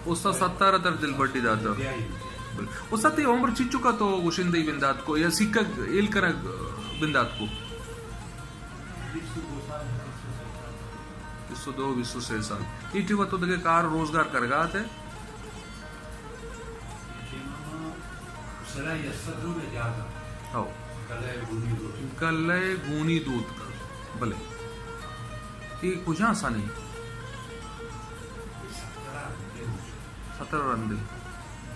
استاد ستار ءَ ترا دلبڈی داتگ۔ بلے۔ استاد، تئی عمر چنچک ءَ تو گشندہی بندات کو یا سیکگ ہیل کنگ بندات کو؟ بیست ءُ دو، بیست ءُ سے سال۔ اے ٹیم ءَ تو دگہ کار روزگار کنگ ءَ ات ئے؟ ہو۔ گلہ گونی دوتک۔ بلے۔ اے کجا سانی؟ ستر رندے۔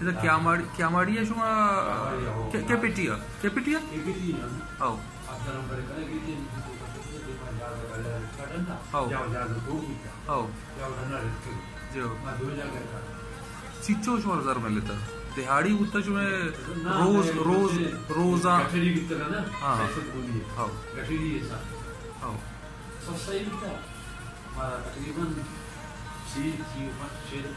ادا کیاماڑی، کیاماڑی ءَ شما؟ کیاماڑی ءَ، ہو۔ کے-، کیپیٹی ءَ؟ کیپیٹی ءَ؟ کیپیٹی ءَ۔ ہو۔ ہو۔ ہو۔ جیو۔ چیچو شمار زر ملتا؟ دہاڑی بوتا شمے؟ روز، روز، روزاں؟ ہاں۔ ہو۔ ہو۔ مارا تقریباً سی، سی و پنچ، چل۔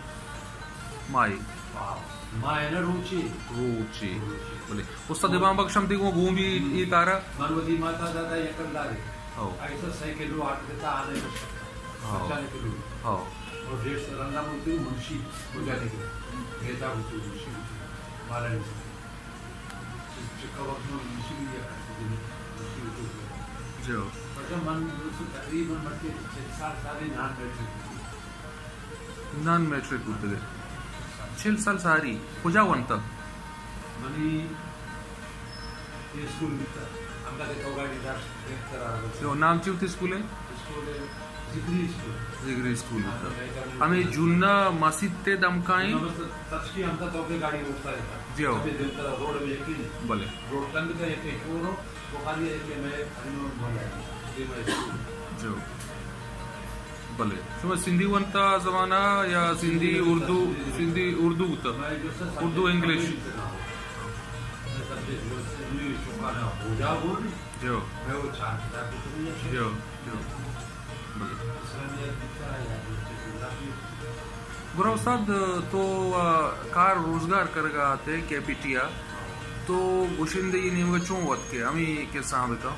ماہے؟ ماہ، ماہ نہ، روچے۔ روچے۔ روچے۔ بلے۔ استاد امام بخش ہم تئی گوں، گوں بی اے کارا؟ من وتی ماتا دادا یک کلدارے۔ ہو۔ ایسا سئے کلو آٹھ دیتا، آنے کشتا۔ ہو۔ پچانے کلو۔ ہو۔ اور ڈیڑھ سو رندا بولتے ہو منشی، مجاہد۔ بیتا بولتے ہو منشی۔ مارا نہیں۔ چکا وقت میں مشین یا کر کے دے، مشین کو دے۔ جو۔ مطلب من دوستو تقریباً مرتے چل سال ساری نان میٹرک۔ نان میٹرک ہوتے گئے۔ چل سال ساری۔ کجا ونتا؟ منی یہ اسکول بیتا۔ ہم کا تو گاڑی داشت، دیکھ کر آ رہا۔ جو نام چی ہوتی اسکول ہے؟ اسکول ہے، ذکری اسکول۔ ذکری اسکول۔ ہاں، تو ہمیں جنہ مسیت تے دمکائیں۔ جنہ مسیت تشکی ہم کا تو پہ گاڑی روکتا رہتا۔ جی ہو۔ ہمیں دن طرح روڈ میں یقین ہے۔ بلے۔ روڈ تنگ کا یقین، وہ رو، بخاری ہے کہ میں علی محمد بول رہا ہوں۔ یہ میں اسکول۔ جو۔ بلے۔ شما سندھی ونتا زمانہ یا سندھی اردو، سندھی اردو ہوتا؟ میں جو سر اردو سبجیکٹ انگلش۔ میں سبجیکٹ جو سندھی چکا نہ ہو جا بول۔ جو۔ میں وہ چار کتاب کو تو نہیں۔ جو۔ گڑا استاد، تو، آ، کار روزگار کرگا آتے کے پی ٹی آ، تو گشندگی نیمگا چون وت کے؟ ہمیں قصہ ہاں بکا۔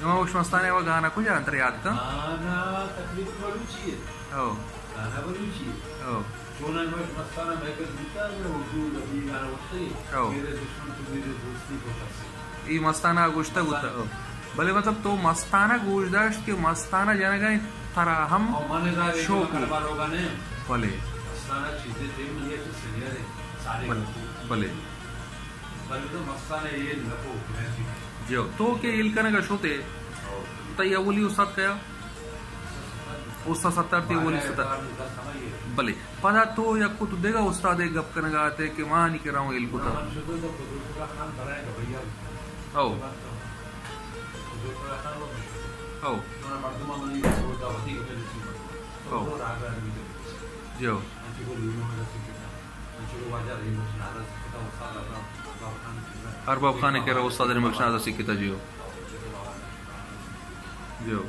امام بخش مستانہ ءِ گانا کجا انت، یاد کن؟ گانا تقریباً بلوچی ہے۔ او۔ گانا بلوچی ہے۔ او۔ چوناہا مئے مستانہ محفل بوتا، میں اردو ادبی گانا وقت ہے، او۔ میرے دشمن تو میرے دوستی کو ترسے۔ ای مستانہ گوشتہ بوتا، او۔ بلے مطلب تو مستانہ گوش داشت کہ مستانہ جنگا ترا ہم او، مانے دا شوق۔ بلے۔ مستانہ چیزیں ٹیم نہیں ہے، تو سینئر ہے، سارے بلے۔ بلے۔ بلے تو مستانہ یہ نہ کو، میں جی۔ تو کہ ہیل کنگا شوتے، او۔ تئی اولی استاد کیا؟ استاد ستار تئی اولی استاد۔ بلے۔ پدا تو یک تو دگہ استادے گپ کنگا آتے کہ مانی کرا ہوں ہیل کتا۔ او۔ او۔ او۔ جی۔ ارباب خان ءِ کرا استاد رحیم بخش ناز ءَ سکتا، جی ہو۔ جی ہو۔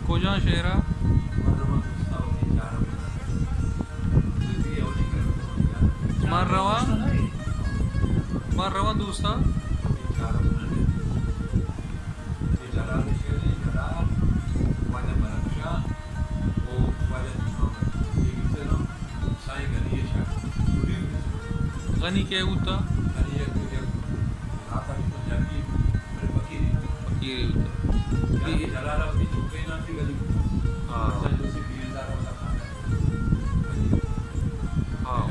کجا شہرا؟ من رواں، من رواں دوستاں۔ غنی کئے بوتا؟ فقیرے بوتا۔ ہاں۔ ہاں۔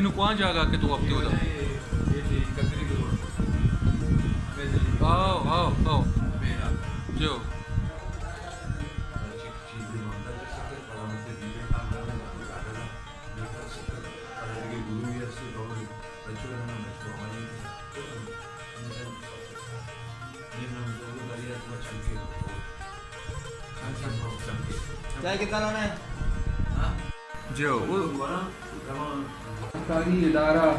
نوں کواں جاگہ کہ تو وپتے اودا؟ آؤ، آؤ، آؤ۔ جو۔ چائے کتنا لانا ہے؟ جو، او سرکاری ادارہ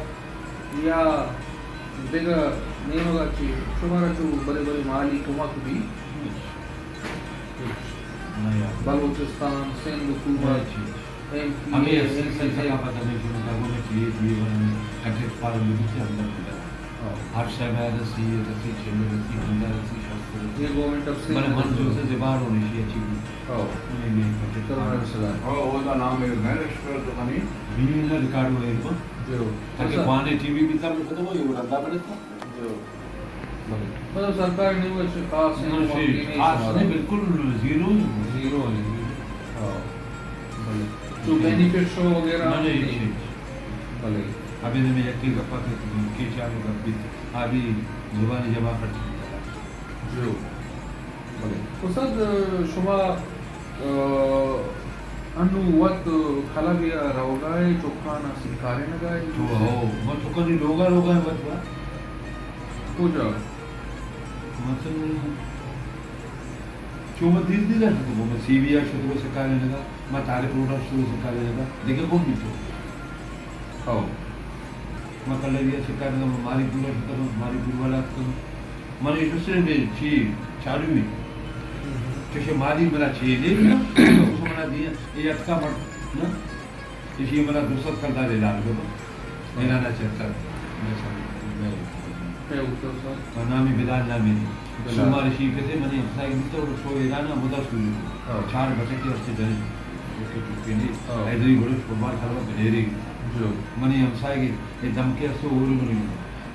یا دگہ نیمگ ءَ چہ شمارا چو بلے بلے مالی کمک بی؟ بلوچستان، سندھ حکومت، ایم پی اے، ہمیں ایم ایس اے۔ ثقافت ہمیں شروع کرو میں چیئے دیے بنا میں کنٹیکٹ فارم بھی سے اندر۔ ہاں۔ ہر شے میں رسی، رسی، چلو رسی، بندہ رسی، شخص رسی۔ یہ گورنمنٹ آف سندھ بلے من جو سے زبار ہونے شی اچھی بھی۔ ہاں۔ نہیں، نہیں، نہیں۔ چلو، ہمارے سلام۔ ہاں، وہ تو نام ہے، میں رجسٹر تو کنی۔ بھی نہ ریکارڈ ہوئے ایک بار۔ جو۔ تاکہ سر۔ پانے ٹی وی بھی تب ختم ہوئی، وہ رندا بنے تھا۔ جو۔ بلے۔ مطلب سرکار نے وہ خاص نہیں، نہیں، خاص نہیں، بالکل زیرو۔ زیرو ہے۔ ہاں۔ بلے۔ تو بینیفٹ شو وغیرہ نہیں، نہیں۔ بلے۔ ابھی تو میں یک ہی گپا کہ، کہ چالو گپ بھی، ابھی زبانی جمع کر چکی۔ جو۔ بلے۔ استاد، شما، ا، انو وت کلب ءَ روگا ئے، چکانا سیکارینگا ئے؟ تو ہو، ما چکانی لوگا روگا ئے وت با۔ کجا؟ مثلاً چو ما دیر دیر ءَ شتگوں، ما سی بی ءَ شتگوں سکارینگ ءَ، ما طارق روڈ ءَ شتگوں سکارینگ ءَ، دگہ گون بیتو۔ ہو۔ ما کلری ءَ سکارینگ ءَ، ما ماری پور ءَ شتگوں، ماری پور والا اتکگوں۔ من ایشو سے بے چی چالو ہی۔ ہم۔ چوشے ماری منا چی دے، منا دیا، یہ اتکا مر، نا؟ ایشی منا دو سد کلدار اعلان کرو۔ اعلان چکر۔ میں سمجھ، میں، میں اتو سر۔ نامی بلال نامی۔ بلال۔ سومار شی کتے منی ہمسائے بیتا اور سو اعلان مدا سوئی۔ ہاں۔ چار بچے کے استے جنے۔ ایک تو چکے نہیں۔ ہاں۔ ایدری بڑو سومار کلوا بنیری۔ جو۔ منی ہمسائے کے، یہ دم کے استے اور منی۔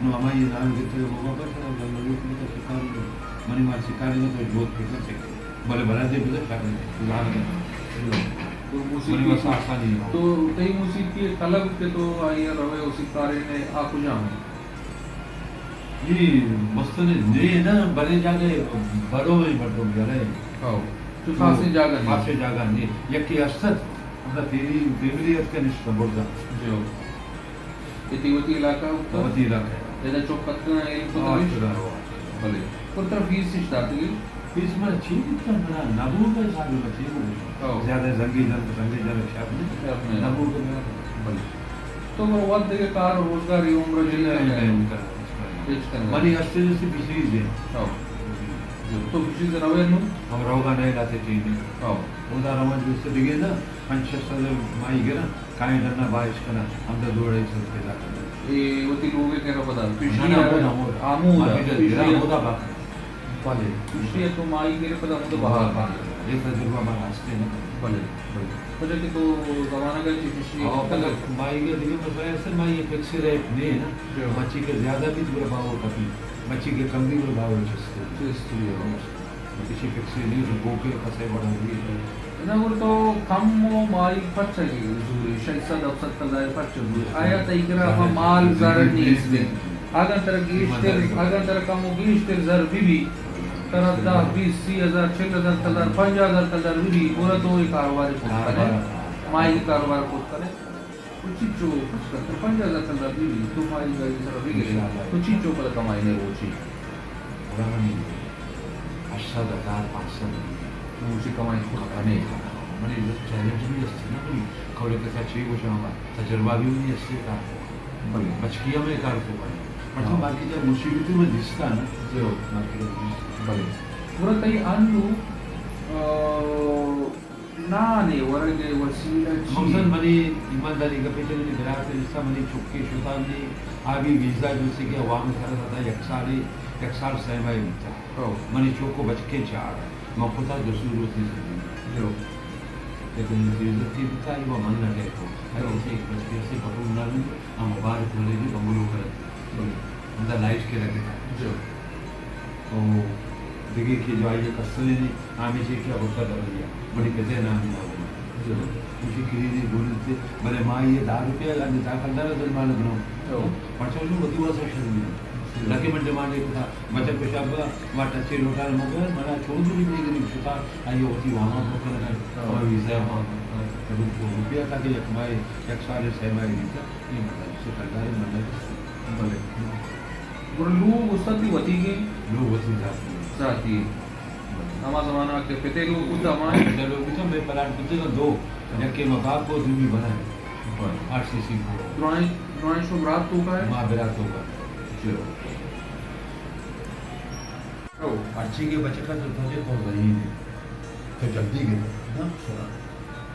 نو ہمائی نام گتے موقع پر سر، ملوک میں تو شکار نہیں۔ منی مار شکار نہیں تو جوت پھر سکے۔ بلے بلے دے بزا شاکر۔ تو موسیقی بلے بس آسانی ہو۔ تو تئی موسیقی کلب کہ تو آئی روے اسی کارے نے آ کجا میں؟ جی، مستنے نے نا بلے جاگے بڑو میں بڑو گرے۔ ہاں۔ تو خاصی جاگہ نہیں۔ خاصی جاگہ نہیں۔ یکی استت، ہمدا فیری، فیملی ات کنش بردا۔ جو۔ اے تئی وتی علاقہ ءَ؟ وتی علاقہ ءَ۔ ادا چوک اتکگ اَنت، اے کتگ اَنت؟ ہاں، اتکگ اَنت، ہاں، اتکگ اَنت۔ بلے۔ پر ترا فیس اِش داتگ؟ فیس من چی بیتگ، من نبوگ ءِ حساب ءَ چی بوگ۔ ہاں۔ زیادہ زنگی جن، زنگی جن شاپ نہیں۔ شاپ نہیں۔ نبوگ ءِ۔ بلے۔ تو برو وت دگہ کار روزگار ءِ عمر جی نہیں، نہیں، نہیں۔ ہچ کنگ۔ منی استے جیسے فشریز ہے۔ ہاں۔ تو فشریز روے نو؟ ہم روگا نہیں لاتے ٹیم۔ ہاں۔ اودا روان جیسے دگہ نا، پنچ شش سال مائی گرا۔ کائیں ڈنا باہش کنا، ہمدا دو اڑائی سو روپے داتا۔ اے وتی لوگے کرا پدا؟ نہ، نہ، ہمودا، ہمودا۔ ہمودا، مارکیٹ ءَ فشری گرا، ہمودا باقی۔ بلے۔ فشری تو مائی گرے پدا ہمودا باہر۔ اے تجربہ مارا ہستے نا۔ بلے، بلے۔ پدا کہ تو زمانہ کا چی فشری ہاں، پدا مائی گرے دگہ مسئلہ ہے، مائی فکس ریٹ نہیں ہے نا۔ جو۔ مچھی کے زیادہ بھی تو باہر کپی، مچھی کے کم بھی تو باہر چستے۔ چستے، ہاں۔ کسی فکس نہیں، تو بوکے کسے بڑا بھی ہے۔ نہ، گڑا تو کم و مائی پرچا زوری، شش سد ہفت سد کلدار پرچا زوری۔ آیا تئی کرا ہما مال زر نیست۔ اگاں ترا گیشتر، اگاں ترا کم و گیشتر زر بی بی، ترا دہ، بیس، سی ہزار، چل ہزار کلدار، پنجاہ ہزار کلدار بی بی، گڑا تو اے کاروبار کت کنے، مائی کاروبار کت کنے۔ تو چیچو پچ کن، پنجاہ ہزار کلدار بی بی، تو مائی گاڑی سرا بگرے۔ تو چیچو پدا کمائی نے روچی؟ گڑا منی ہشت سد ہزار، پانچ سد۔ تو روچی کمائی خود کنے؟ منی چیلنج بھی ہستی نا، منی کولے کسا چی گوشاں، تجربہ بھی منی ہستی کار کو۔ بلے۔ بچکی ہمیں کار کو کرے۔ مطلب ہاں۔ مارکیٹ ءَ مصیبت میں دیستا نا۔ جو۔ مارکیٹ ءَ دیستا۔ بلے۔ گڑا تئی انو، آ، نان ءِ ورگ ءِ وسیلہ چی؟ مقصد منی ایمانداری گپے چہ منی برات ءَ جستا منی چکے شتاں نے آ بھی ویزا جوسے کہ عوام سر داتا یک سالے، یک سال سہ ماہ بیتا۔ ہو۔ منی چک و بچکے چار۔ من کتا دو سو روچی زندگی۔ جو۔ لیکن بے عزتی بیتا، ایوا من نہ کہتو۔ ہر جو۔ کسی ایک بچکے سے پٹو نہ لوں، ہم مبارک ملے جو بنگلو کرتے۔ بلے۔ ہمدا لائٹ کے لگتا۔ جو۔ او دگہ کہ جو آئی ءَ کسرے نے، آمی چے کیا بوتا دبریا، بڑی کتے نامی نہ ہوا۔ چلو، خوشی کلیدی گولی تے، بلے ما یہ دہ روپیہ یا دہ کلدار جرمانہ کنوں۔ او۔ پرچہ وشی وتی واسا شروع ہے۔ نہ کہ من ڈیمانڈ کتا، بچہ کشا با، ما ٹچے لوٹا مگر، منا چودھری بھی غریب شتا، آئی وتی واما بکنگا، او۔ اور ویزا واما، روپیہ تا کہ یک ماہ، یک سال سے ماہ دیتا، یہ مطلب، سے کلدار مطلب۔ بلے۔ گڑا لوگ استاد تئی وتیگیں؟ لوگ وتی ذاتی۔ ذاتی۔ ہما زمانہ کہ پتے لوگ بوتا ہما؟ پتے لوگ بوتا، مئے پلاٹ بوتے گا دو، یکے ما باپ کو، دومی بنا ہے۔ بلے۔ آر سی سی کو۔ درائیں، درائیں شو برات تو کا ہے؟ ما برات تو کا۔ چلو۔ او۔ پرچی کے بچکا تو تجھے تو ذہین ہے۔ تو جلدی گئے نا؟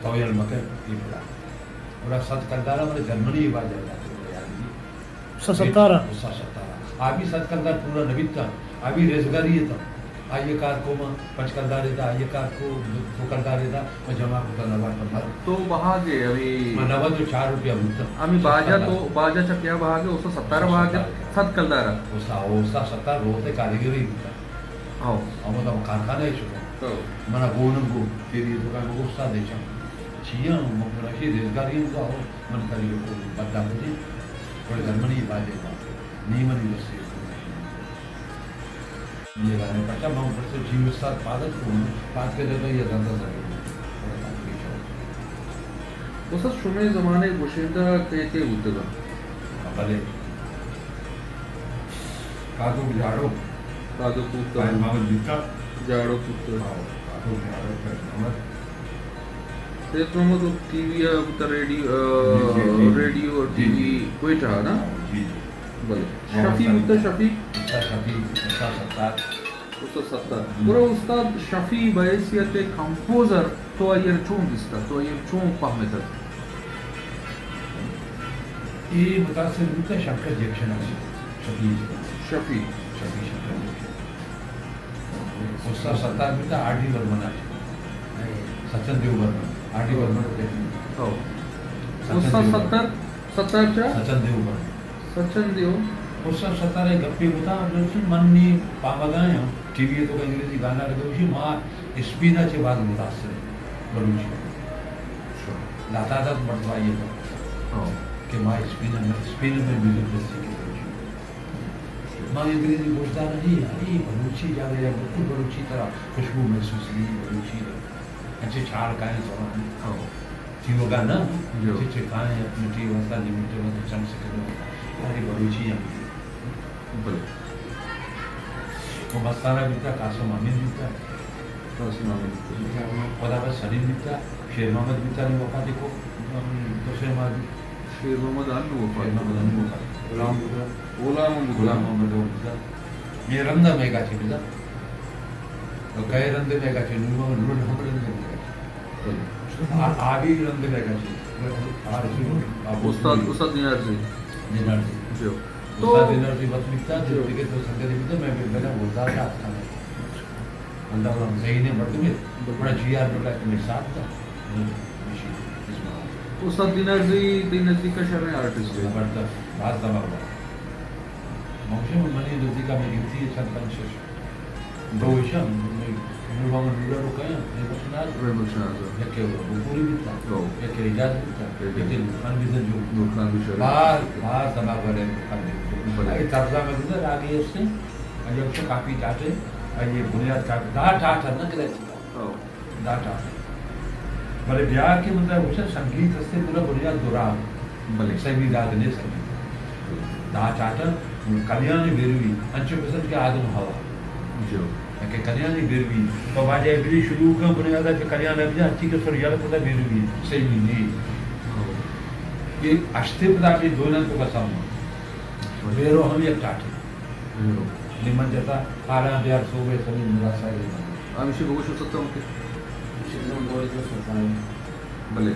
تو یل مکے، یہ بڑا۔ اور ست کلدارا مارے جرمنی باجا جاتے، یار جی۔ سا ستارہ۔ سا ستارہ۔ آ بھی ست کلدار پورا نہ بیتا، آ بھی ریزگاری تا۔ آئیے کار کو ما پنچ کلدارے دا، آئیے کار کو دو کلدارے دا، ما جمع کتا نوا کلدار۔ تو بہا گے ابھی؟ ما نود و چار روپیہ بوتا۔ ہمیں باجا تو، باجا چا کیا بہا گے؟ اسا ستارہ بہا گے، ست کلدارا۔ اسا، اسا ستارہ روتے کاریگری بوتا۔ ہاں۔ ہمودا کارخانہ ہے شکو۔ ہاں۔ منا گونم گو، تیری تو کا گو استاد ہے چا۔ چیا من راشی ریزگاری ہوں گا، من کاری کو بدا بجے۔ اور جرمنی باجے کا۔ نی منی بس یہ۔ یہ گانے پچا، من اوپر سے جی استاد پادت کو، پاد کے جگہ یہ زیادہ زیادہ۔ استاد شمے زمانے گوشندہ کئے کئے بوتگا؟ بلے۔ کادو جاڑو۔ کادو پوتا۔ فیض محمد بیتا۔ جاڑو پوتا۔ ہاں، کادو جاڑو فیض محمد۔ فیض محمد وہ ٹی وی آ بوتا، ریڈیو، آ، جی، جی، جی۔ ریڈیو اور جی، ٹی وی جی۔ کوئٹہ نا؟ جی، جی۔ بلے۔ محمد شفیع سلیم۔ بوتا، شفیع؟ استاد شفیع، استاد ستار۔ استاد ستار۔ ہم۔ گڑا استاد شفیع بحیثیت کمپوزر تو آئی ءَ چون دیستگ؟ تو آئی ءَ چون پہمتگ؟ اے متاثر بوتگ شنکر جیکشن ءَ چہ، شفیع۔ شفیع۔ شفیع شنکر جیکشن۔ استاد ستار بوتگ آر ڈی برمن ءَ چہ۔ سچن دیو برمن۔ آر ڈی برمن ءَ چہ۔ ہو۔ سچن استاد دیو برمن۔ ستار، ستار چہ؟ سچن دیو برمن۔ سچن دیو۔ استاد ستار ءَ گپے بوتگ، من نی پامگا آں، ٹی وی ءِ توکا انگریزی گانا لگے، گوشی ما اسپین ءَ چہ باز متاثر ایں بلوچی۔ اچھا۔ لہتادگ مردمائی ءَ۔ ہاں۔ کہ ما اسپین ءَ، اسپین ءَ مئے میوزک رسی کہ بلوچی۔ ما انگریزی گوشدار ایں، اے بلوچی جاگہ یا بالکل بلوچی ترا خوشبو محسوس نہیں، بلوچی انچے چھاڑ کائیں زبان۔ ہاں۔ تیوگا نا، جو۔ چچے کائیں اپنے ٹی واسطہ لمیٹے واسطہ چند سیکنڈ واسطہ۔ ساری بلوچی ہم۔ بلے۔ وہ مستانہ بیتا، قاسم امین بیتا۔ قاسم امین بیتا۔ خدا بخش سلیم بیتا، شیر محمد بیتا نے وفات کو، تو سے مار۔ شیر محمد ان وفات۔ شیر محمد ان وفات۔ غلام بیتا۔ غلام محمد۔ غلام محمد بیتا۔ یہ رندا میگا چے بیتا۔ تو کئے رندے میگا چے، نور محمد نور ہم رندے میگا چے۔ آ، آ بھی رندے میگا چے۔ آ، استاد، استاد دینار زئی۔ دینار زئی۔ جو۔ استاد دینار زئی وت بیتا، جو۔ دیگہ دو سنگت بیتا، میں بھی بنا بولتا تھا، آتکا۔ اللہ ہم زئی نے مردمے، بڑا جی آر بڑا کہ میں ساتھ تھا۔ استاد دینار زئی، تئی نزدیک ءَ شریں آرٹسٹ ہے۔ زبردست، باز دماغ والا۔ ممکن منی نزدیک ءَ میں گنتی ہے چند پنچ شش۔ دو ایشاں، نور محمد نورا رو کئے، رحمت شناز۔ رحمت شناز۔ یکے بپوری بیتا۔ او۔ یکے اعجاز بیتا۔ اعجاز۔ یکے نورخان بیتا جو۔ نورخان بھی شریں۔ باز، باز دماغ والے نورخان بیتا۔ بلے۔ اے طرزا میں گزر آگے اس سے، اے کافی ٹاٹے، اے بنیاد کافی، دا ٹاٹا نہ کرے۔ او۔ دا ٹاٹا۔ بلے بیا کہ مطلب وچ سنگیت ہستے پورا بنیاد دورا۔ بلے۔ سیمی داد نے سنگیت۔ دا چاٹا کلیان بیروی، انچو پسند کہ آدم ہوا۔ جو۔ کہ کلیان بیروی، تو واجہ بیری شروع کا بنیاد کہ کلیان اب جا، اچھی کہ سر یار پتا بیروی، سیمی نہیں۔ ہاں۔ یہ اشتے پتا بھی دونوں تو قسم۔ بیرو ہم یک ٹاٹے۔ بیرو۔ نمن جتا آرام بیار سو گئے سمین مرا ساری۔ ہمیشہ بگوش سکتا ہوں کہ۔ بلے۔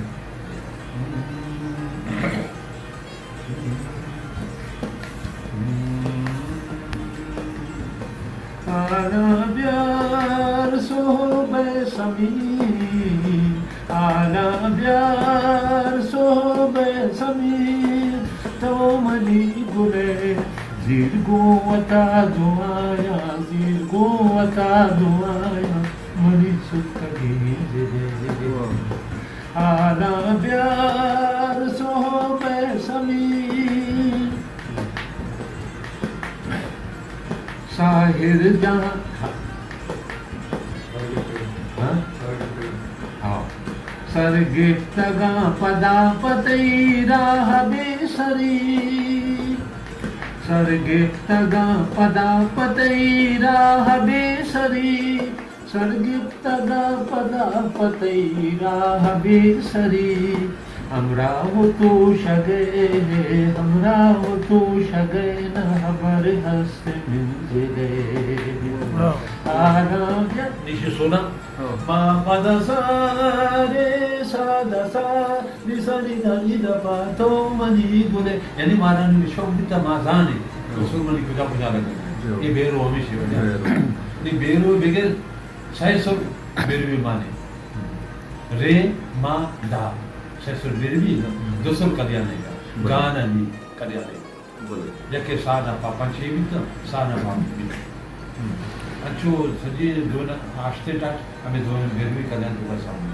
آلا بیار سہب سمین، آلا بیار سہب سمین، تو منی گلے زیر گوں وتا دعایا، زیر گوں وتا دعایا، منی ستگیں دلے۔ واہ۔ بیار سہب سمیر ساحر جان۔ ہاں؟ ہاں۔ سر گپتگاں پدا پہ تئی راہ بے سری، سر گپتگاں پدا پہ تئی راہ بے سری، سر گپتگاں پدا پہ تئی راہ بے سری۔ ہمراہ و توشگئے، ہمراہ و توشگئے، نہ ہبر ہست منزگئے۔ واہ۔ آرام یا نیشی سونا۔ ہاں۔ ما پد سارے ساد سار، نی ساری دانی دپا تو منی گلے۔ یعنی مارا نی شوق بیتا ما زانے۔ ہاں۔ قصور منی کجا کجا لگے۔ جو۔ یہ بیرو ہمیشہ وجہ۔ بیرو۔ نی بیرو بگر سئے سر بیروی مانے۔ رے، ما، دا۔ سئے سر بیروی، دو سر کلیانے کا۔ بلے۔ گانا نی کلیانے۔ بلے۔ یکے سا نا پا پنچے بیتا، سا نا پا بیتا۔ ہم۔ انچو سجی دو نا آشتے ٹاٹ، ہمیں دو بیروی کلیان تو بس ہم۔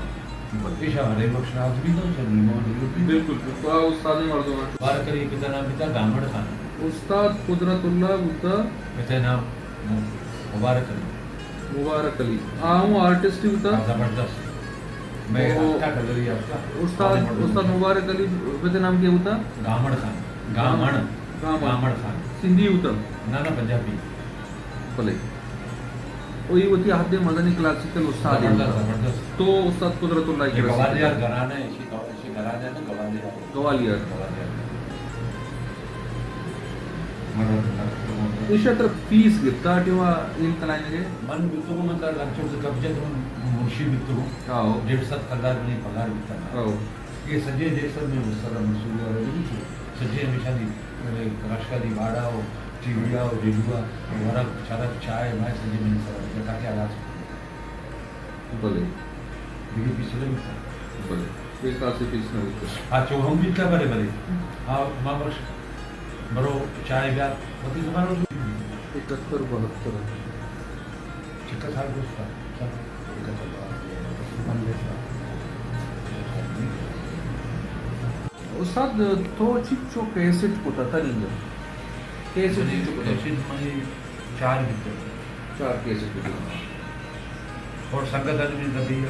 بلے۔ ایشا ہرے بخش ناز بیتا، چل نیمو بیتا۔ بالکل، بالکل۔ آ استاد مردم ہے۔ مبارک علی پتا نام بیتا گامڑ خان۔ استاد قدرت اللہ بوتا۔ پتا نام مبارک علی۔ مبارک علی۔ آ ہوں آرٹسٹ ہی بوتا۔ ہاں، زبردست۔ میں او، ہفتہ کلری ہفتہ۔ استاد، استاد مبارک علی، پتے نام کیا بوتا؟ گامڑ خان۔ گامڑ۔ گامڑ۔ گامڑ خان۔ سندھی بوتا؟ نہ، نہ، پنجابی۔ بلے۔ او یہ وتی حد مزنی کلاسیکل استاد ہی زبردست، بوتا۔ زبردست۔ تو استاد قدرت اللہ یہ کی گوالیار گھرانا ہے، اسی گوا-، اسی گھرانا ہے نا گوالیار۔ گوالیار۔ گوالیار۔ ایشا تر فیس گپتا ٹیما علم تلائینگے؟ من بیتگوں، من ترا لنچو کہ گپ جت، من منشی بیتگوں۔ آؤ۔ ڈیڑھ سد کلدار منی پگار بیتا نا۔ آؤ۔ یہ سجے ڈیڑھ سد میں استاد منصور والے نہیں تھے۔ سجے ہمیشہ دی، اے، راشکا دی باڑا و ٹی وی آ و ریڈیو آ، ورگ، چرگ، چائے، مائے سجے منی سر بیتا تاکہ آلات۔ بلے۔ دیگہ پیسلے بیتا۔ بلے۔ یہ خاصی پیس نہ بیتا۔ آ چو ہم بیتا بلے بلے۔ آ ما بخش برو چائے بیار۔ وتی زبان رو۔ اکہتر بہتر۔ چکا سال گوشتا؟ سال اکہتر بہتر۔ استاد، تو چنچو کیسٹ کتا تنینگا؟ کیسٹ بلے، چنچو کتا؟ کیسٹ منی چار بیتگ۔ چار کیسٹ بیتگ۔ اور سنگت آدمی ربی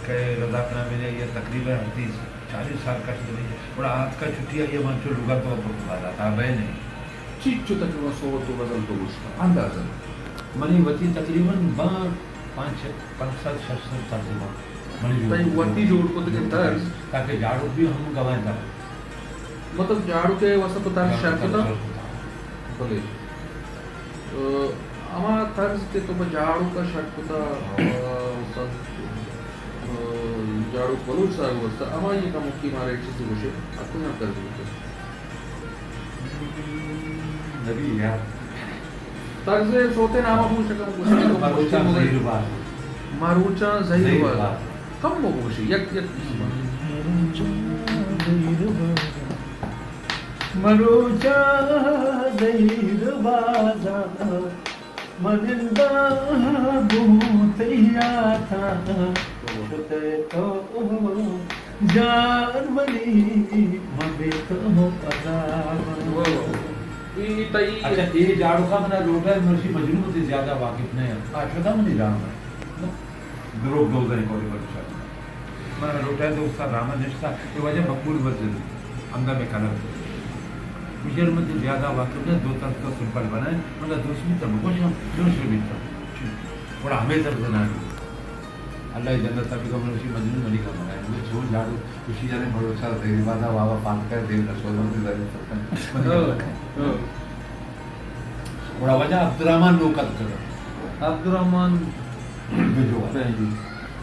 کہ رضا نامی نے یہ تقریباً تیس چالیس سال کش دے۔ اور آج کا چھٹی آئی ہے، من چو لوگا تو پر بالا تا بہنے۔ چنچو تقریباً سو تو غزل تو گوشتا اندازہ؟ منی وتی تقریباً بار پانچ، پانچ سد، شش سد ترجمہ۔ منی جو تئی وتی جوڑ کتگیں طرز۔ تاکہ جاڑو بھی ہم گوائیں طرز۔ مطلب جاڑو کے واسطہ تو طرز شر کتا؟ بلے۔ ا، ہما طرز کہ تو پہ جاڑو کا شر کتا، ا، استاد، ا، جاڑو بلوچ صاحب واسطہ، ہما یہ کمکی مارے چیزی گوشے، اتنا طرز بوتے۔ نبی یار۔ طرز سوتے نامہ پوچھ کم گوشی۔ مروچاں زہیر باز۔ مروچاں زہیر باز۔ کم بگوشی، یک، یک۔ مروچاں زہیر باز۔ مروچاں زہیر باز۔ من ننداں گوں تئی یاتاں، شتئے تو جان منی، من بے تو عذاباں۔ واہ، واہ۔ اے، اے تئی اچھا، اے جاڑوکا منا لوٹا ہے، مرشی مجنون تے زیادہ واقف نہ ہے۔ آ شدا منی رام ہے۔ دروگ دوزہ ریکارڈنگ پر شاید۔ من لوٹائیں تو استاد رحمت نشتا، یہ وجہ مقبول مسجد، ہمدا میں کنر۔ مجھے من زیادہ واقف نہ، دو ترس تو سمپل بنائیں، من دوست بھی تھا، بگوش ہم، دوست بھی تھا۔ بڑا ہمیں تر زنان۔ اللہ جنت تک تو من اسی مجنون منی کا بنائے، میں چھوڑ جاڑو، اسی جانے بڑو سر دے، بابا پاک کر دے، نہ سوزن سے زیادہ سکتا۔ ہاں، ہاں۔ گڑا واجہ عبدالرحمن نوکت کرو۔ عبدالرحمن بجوار۔ بجوار۔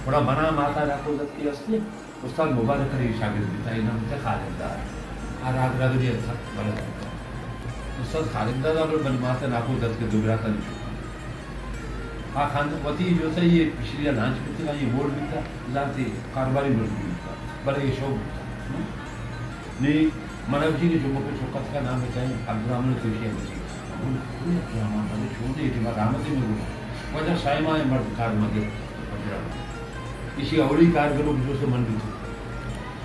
گڑا منا ماتا ڈاکو دت کے استے، استاد مبارک علی شاگرد بیتا، اینا بیتا خالد دار۔ آ راگ راگ دی اچھا بلد بیتا۔ استاد خالد دار اور بن ماتا ڈاکو دت کے دو براتانی شکر۔ آ خان وتی جو سا یہ پچھلی لانچ بیتا، یہ بورڈ بیتا، لانتی کاروباری مردم بیتا، بلے یہ شوق بیتا۔ نی من ءَ گوشی کہ جمعہ پہ چک اتکا نام بچائیں، عبدالرحمن ءَ تو ایشی ءَ بچی۔ من گوشت، عبدالرحمن بلے چون اے ٹیما رحمت ءَ مہ گوشت۔ واجہ سائما ءَ مرد کار مہ گپت عبدالرحمن۔ ایشی اولی کار گروک جو سے من بیتو۔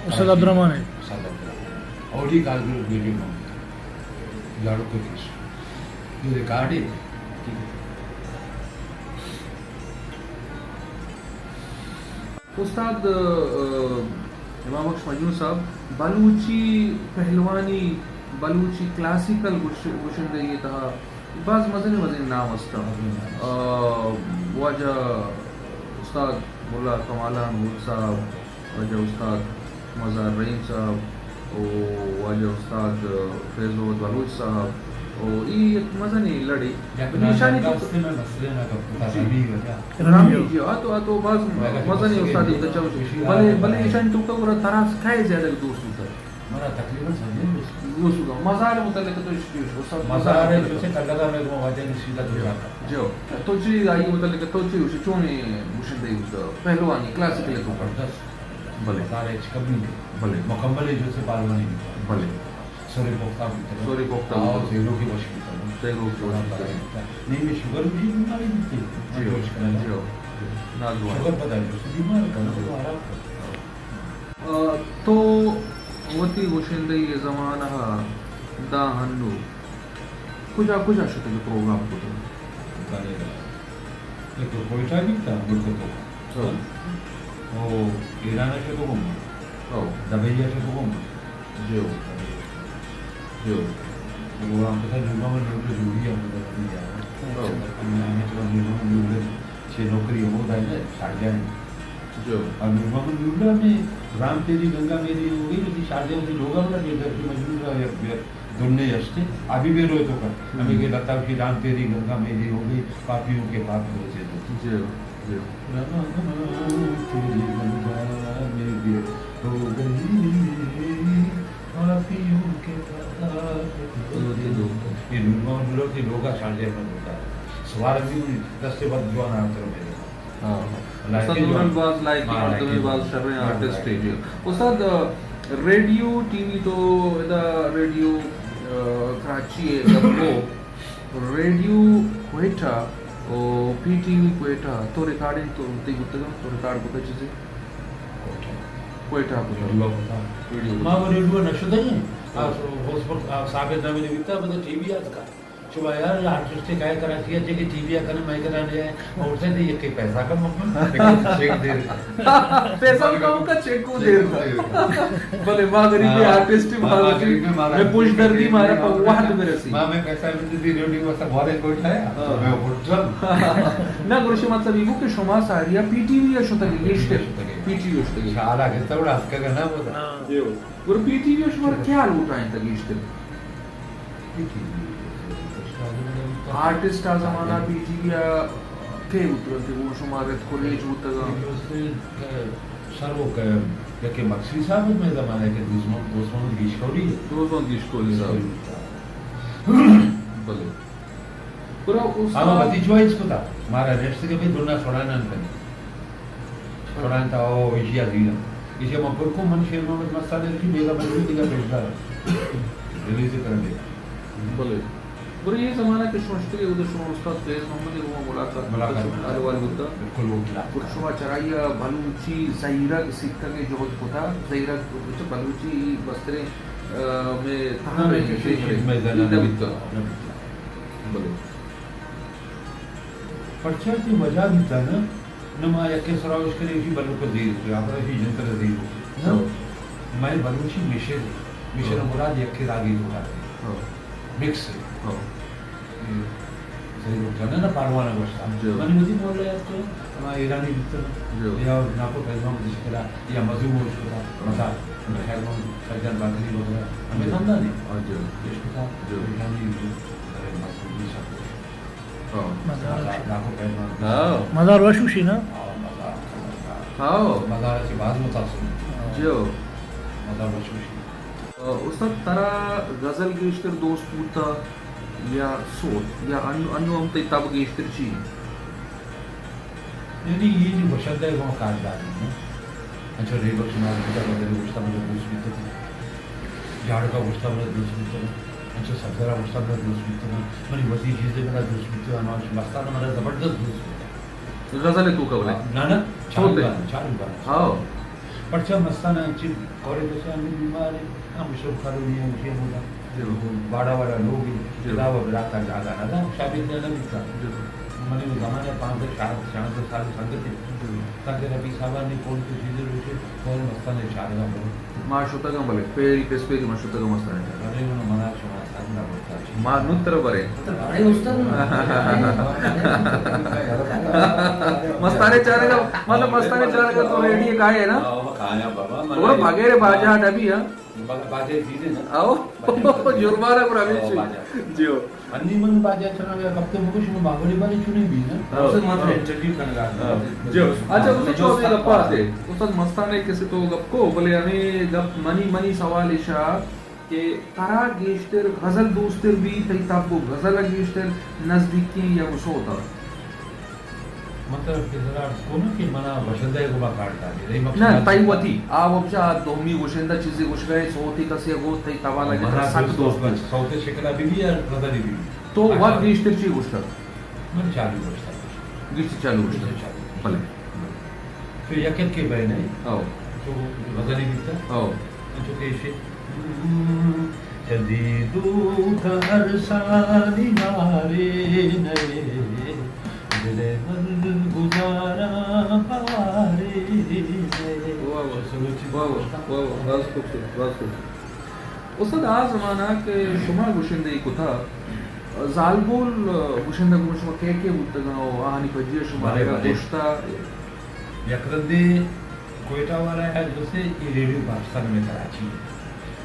استاد عبدالرحمن ہے۔ استاد عبدالرحمن۔ اولی کال گروپ ویڈیو میں جاڑو کو کیس۔ یہ ریکارڈ ہے۔ ٹھیک ہے۔ استاد، ا، امام بخش مجنون صاحب، بلوچی پہلوانی، بلوچی کلاسیکل گش-، گشندگی تہا باز مزنیں مزنیں نام است۔ مزنیں نام است۔ ا، واجہ استاد ملا کمالان مول صاحب، واجہ استاد مزار رحیم صاحب، او واجہ استاد فیض محمد بلوچ صاحب، او ای یک مزنیں لڑے۔ یک نام ایشانی تو است، میں مسئلہ نہ کرتا، جی۔ ابھی وجہ۔ رامی جی، آ تو، آ تو باز مزنیں استاد ہوتا چاہو۔ بلے، بلے ایشانی تو کا گورا ترا کئے زیادہ دوست ہوتا؟ منا تقریباً سجیں دوست۔ دوست ہوتا۔ مزار متعلق تو اس کی، استاد مزار مزار متعلق جو سے کلگا میں وہ واجہ نے سیدھا تو جاتا۔ جو۔ تو چی آئی متعلق تو چی اسے چون گشندہ ہوتا؟ پہلوانی، کلاسیکل تو کا۔ زبردست۔ بلے۔ مزار ہچ کمی نہیں۔ بلے۔ مکمل ہے جو سے پہلوانی نہیں۔ بلے۔ سورے پختہ بیتا۔ سورے پختہ آؤ، بیتا۔ سیرو کی وش بیتا۔ سیرو کی وش بیتا۔ نہیں، میں شوگر بھی بیماری بیتی۔ جی۔ جوش کرنا۔ جی۔ ناگوار۔ شوگر پدا جو سے بیمار کرنا، تو آرام کر۔ آ، تو وتی گشندہی زمانہ ء داں ہنو کجا کجا شتگ پروگرام کتگ؟ بلے، یک کوئٹہ بیتا، ملک تو۔ ہو۔ او ایران ء شتگوں ما۔ ہو۔ دبئی ء شتگوں ما۔ جو۔ جو۔ پروگرام کتا، نورمحمد نورل جوڑی ء مطلب۔ ہو۔ ہمیں تو نورمحمد نورل چہ نوکری ہمودا ہے، شارجہ ہے۔ جو۔ اور نورمحمد نورل ہمیں رام تیری گنگا میری ہو گئی، وتی شارجہ وتی لوگا بنا، بے درد مجبور رہا، یا بے دنیا اشتے، ابھی بھی روئے تو کر۔ ہم۔ ہمیں کہ لتا کی رام تیری گنگا میری ہو گئی، پاپیوں کے پاپ دھوتے دھوتے۔ جی، جی۔ رام تیری گنگا میری ہو گئی، پاپیوں کے پاپ دھوتے دھوتے۔ یہ نورمحمد نورل کی لوگا شارجہ میں ہوتا ہے۔ سوار بھی ہوئی، دس سے بعد جوان آتر میرے۔ ہاں۔ لائق استاد جو نورل باز لائق ہاں، مردمے، لائق باز شریں ہاں، آرٹسٹ لائق۔ ہے جی۔ استاد، ریڈیو، ٹی وی تو ادا ریڈیو، آ، کراچی ہے، گپو، ریڈیو کوئٹہ، او، پی ٹی وی کوئٹہ، تو ریکارڈنگ تو تی بوتگا، تو ریکارڈ کتا چیزے؟ کوئٹہ۔ کوئٹہ کتا۔ ریڈیو کتا۔ ریڈیو ما کتا۔ وہ ریڈیو نہ شدہ ہیں۔ آ، ہاں۔ سو، وہ سپورٹ، آ، ثابت نہ ملے بیتا، مطلب ٹی وی آتکا۔ شما یار، آرٹسٹ کئے کراچی ء چہ کہ ٹی وی ء کن مئے کرا نے، اور سے دے کہ پیسہ کم مکن، لیکن چیک دے۔ پیسہ کم کا چیک کو دے۔ بلے ما غریب ہاں۔ آرٹسٹ ما، ما غریب، مارا میں پوش دردی مارا پہ وحد میں رسی۔ ما میں پیسہ بھی دی، ریڈیو واسطہ بہت کوئی ہے۔ ہاں۔ میں ہوٹل۔ نہ، گروشی مطلب یہ کہ شما ساریا پی ٹی وی شتگے، گیشتر۔ پی ٹی وی شتگے۔ شالا کے تو ڈاس کا کرنا ہوتا۔ ہاں۔ یہ ہو۔ گروہ پی ٹی وی شما کیا لوٹائیں تا گیشتر؟ آرٹسٹ آ زمانہ پی ٹی وی آ کئے اترت کہ وہ شما رد کو ریچ بوتگا؟ سر وہ کہ یکے مکسی صاحب میں زمانہ کہ دوست محمد، دوست محمد گیشکولی۔ دوست محمد گیشکولی صاحب۔ بلے۔ گڑا استاد ہما وتی چوائس کتا، مارا نیشت کہ بھئی دنیا سڑانا نہ کنی۔ سڑان تا او ایشی عزیزم۔ ایشی من پر کو من شیر محمد مستان کی بیگا من دیگا پیشدار۔ ریلیز کرن دے۔ بلے۔ گڑا یہ زمانہ کہ شما شتگے، اود شما استاد فیض محمد ء گوں ملاقات، ملاقات۔ احوال بوتا۔ بالکل وہ ملاقات۔ گڑا شما چرائی ء بلوچی زہیرگ سیکھگ ء جہد کتا، زہیرگ بلوچی بستریں، آ، میں تہا میں میں چیز میں زیادہ نہ بیتا۔ نہ بیتا۔ بلے۔ پرچا کہ وجہ بیتا نا، نہ ما یکے سرا اشکنے، ایشی بلوک زیر کو، یا پر ایشی جنتر زیر کو۔ نا؟ ہاں۔ میں بلوچی مشن، مشن ہاں۔ مراد یکے راگی تو کرتے۔ ہاں۔ مکس ہے۔ ہاں۔ یہ صحیح لوگ جانے نا، پہلوان گوشتا۔ جو۔ منی مدی بول رہے ہیں تو، ہما ایرانی بیتن، جو۔ یا ناکو پہلوان کو ذکر ہے، یا مزو موش کو تھا، مزار، ہمیں خیر محمد، سجاد باقری وغیرہ، ہمیں جو۔ خاندان ہے۔ ہاں، جو۔ اس کو تھا، جو۔ ایرانی جو، ارے مزو بھی سب کچھ۔ ہاں۔ مزار مزار، ناکو پہلوان۔ ہاں۔ مزار وشوشی نا؟ ہاں، مزار، مزار۔ ہاں۔ مزار سے بعد متاثر۔ جو۔ مزار وشوشی۔ استاد، ترا غزل گیشتر دوست بوتا یا سوت، یا انو، انو ہم تئی تب گیشتر چی؟ یعنی یہ جو گشندہ ہے، وہ کاردار نہیں ہے۔ انچو ریبک شناس بوتا، غزل گشتا مجھے دوست بیتا۔ جاڑکا گشتا مجھے دوست بیتا۔ انچو سبزرا گشتا مجھے دوست بیتا۔ منی وزیر چیزے مجھے دوست بیتا۔ انواش مستان مجھے زبردست دوست بیتا۔ غزل تو کا بولے؟ نہ، نہ، چارو گانا، چارو گانا۔ ہاں۔ پرچا مستان انچیں کورے کسے ہمے بیمار ایں، ہم شب خرونی ایں، اسی ہمودا۔ جی۔ باڑا واڑا لوگ ایں، جی۔ خدا و براتا جاگا نہ دا، شابید نہ بیتا۔ جی۔ منی وہ زمانے پانزدہ، شانزدہ، شانزدہ سال سنگت ایں۔ جی۔ تاکہ ربی صاحبانی کول تو چیزیں روچے، کول مستان چارگا برو۔ ما شتگاں بلے، پیری پس پیری ما شتگاں مستان چارگا۔ بلے من منا شما ما نوں ترا بریں۔ مستانے چارگا، مطلب مستانے چارگا تو ریڈی کائے نا؟ ہاں، کائے بابا، من اور بغیر باجا ڈبی ہاں۔ باجا چیزیں نا۔ آؤ، جرمانہ پر ہمیشہ۔ جیو۔ انی من باجا چنا گیا، کب تو مکش میں باگڑی باری چنی بھی نا۔ ہاں۔ اسے مت انٹرویو کرنا۔ جیو۔ اچھا، اسے چو گپا آتے۔ استاد مستانے کسے تو گپ کو، بلے ہمیں گپ منی، منی سوال ایشا کہ ترا گیشتر غزل دوستر بی، تئی تب و غزل ء گیشتر نزدیکیں یا گوں سوت ء؟ مطلب کہ ترا عرض کنوں کہ منا گشندہ ء گوما کار داری، تئی مقصد نہ، تئی وتی، آ وپشا آ دومی گشندہ چیزے گشگئے، سوتے کسے گو، تئی تب ء لگے منا ترا سک دوست دوست بی۔ سوت شکلا بی بی یا غزلی بی بی۔ تو وت گیشتر چی گشتگ؟ من چالو گشتگ۔ گیشتر چالو گشتگ۔ گیشتر چالو۔ بلے۔ تو یک یکے بئے نئے؟ او۔ تو غزلی بیتا؟ او۔ انچو کہ ایشی، جدیدو کا ارسانی نارے نئے، دل من گزارا بارے نئے۔ واہ واہ۔ سلوچی واہ واہ، واہ واہ، باز خوبصورت، باز خوبصورت۔ استاد، آ زمانہ کہ شما گشندہی کتا، زالبول گشندہ گوں شما کئے کئے بوتگاں و آہانی پجیا شما بلے، آیگا بلے۔ گشتا؟ یک رندے کوئٹہ والا ء جستے، اے ریڈیو پاکستان میں کراچی